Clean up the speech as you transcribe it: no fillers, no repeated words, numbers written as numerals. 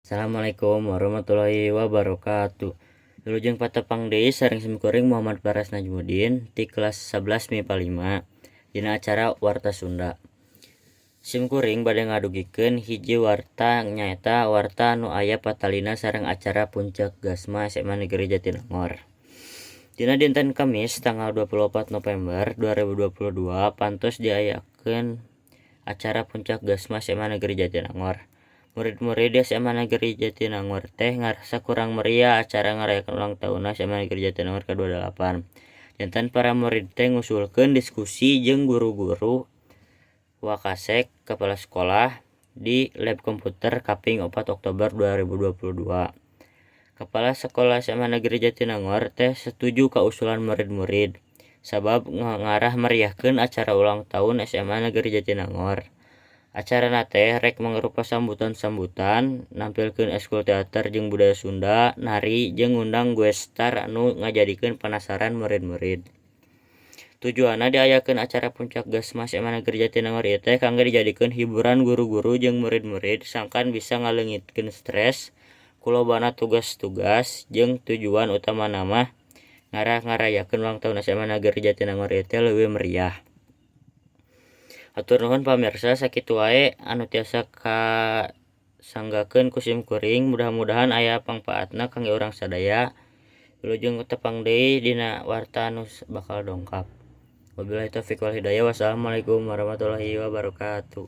Assalamualaikum warahmatullahi wabarakatuh. Wilujeng patepang deui sareng simkuring Muhammad Faras Najmudin ti kelas 11 MIPA 5 dina acara Warta Sunda. Simkuring bade ngadugikeun hiji warta, nyaeta warta anu aya patalina sareng acara Puncak Gasma SMA Negeri Jatinangor. Dina dinten Kamis tanggal 24 November 2022 parantos diayakeun acara Puncak Gasma SMA Negeri Jatinangor. Murid-murid di SMA Negeri Jatinangor teh ngarasa kurang meriah acara ngarayakeun ulang tahunna SMA Negeri Jatinangor ka-28. Janten para murid teh ngusulkeun diskusi jeung guru-guru, wakasek, kepala sekolah di lab komputer kaping 4 Oktober 2022. Kepala sekolah SMA Negeri Jatinangor teh setuju ka usulan murid-murid sabab ngarah meriahkeun acara ulang tahun SMA Negeri Jatinangor. Acarana teh rek mangrupa sambutan-sambutan, nampilkeun eskul teater jeung budaya Sunda, nari jeung ngundang guest star anu ngajadikeun panasaran murid-murid. Tujuanna diayakeun acara Puncak Gasma SMA Negeri Jatinangor ieu teh kangge dijadikeun hiburan guru-guru jeung murid-murid sangkan bisa ngaleungitkeun stres ku lobana tugas-tugas, jeung tujuan utamana mah ngarah ngarayakeun ulang tahun SMA Negeri Jatinangor ieu teh leuwih meriah. Hatur nuhun pamirsa, sakitu wae anu tiasa kasanggakeun ku simkuring, mudah-mudahan aya pangpaatna kangge urang sadaya. Wilujeng tepang deui dina warta anu bakal dongkap. Wabillahi taufik wal hidayah, wassalamualaikum warahmatullahi wabarakatuh.